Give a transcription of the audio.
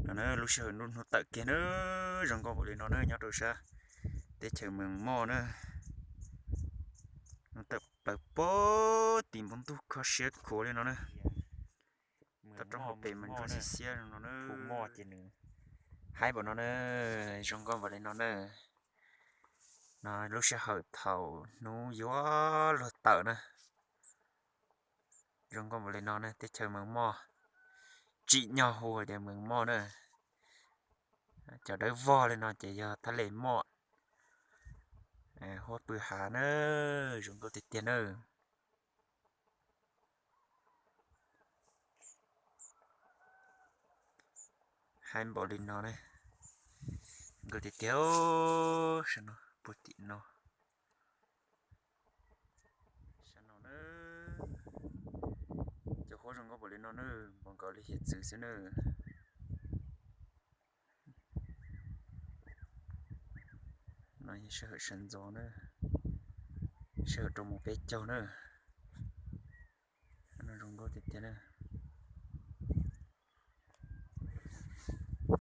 No na, lub sij hawm nruab hnub tawm kiag na, zoo nkauj npaum li no na, nyob rau sab teb chaws Mees Moj na. Hnub tawm plaws pog tim npoo ntuj kho siab khuav li no na. Toj roob hauv pes mas ntsuab xiab xiab no na. Haib npaum no na, zoo nkauj npaum li no na. No lub sij hawm thaum hnub yuav luag tawm na. Zoo nkauj npaum li no na, teb chaws Mees Moj, tsim nyog hu tias Mees Moj na. Cov dawb vog li no ces yog thaj les Moj, huab pw hav na, zoo nkauj tiag tiag na. Haib npaum li no na, nkauj tiag tiag. Sab no puag tim no, sab no na, cov huab zoo nkauj npaum li no na, npaum nkaus li hiav txwv xwb na. No yog sij hawm sawv ntxov na, sij hawm rau mus peb caug na. No zoo nkauj tiag tiag na.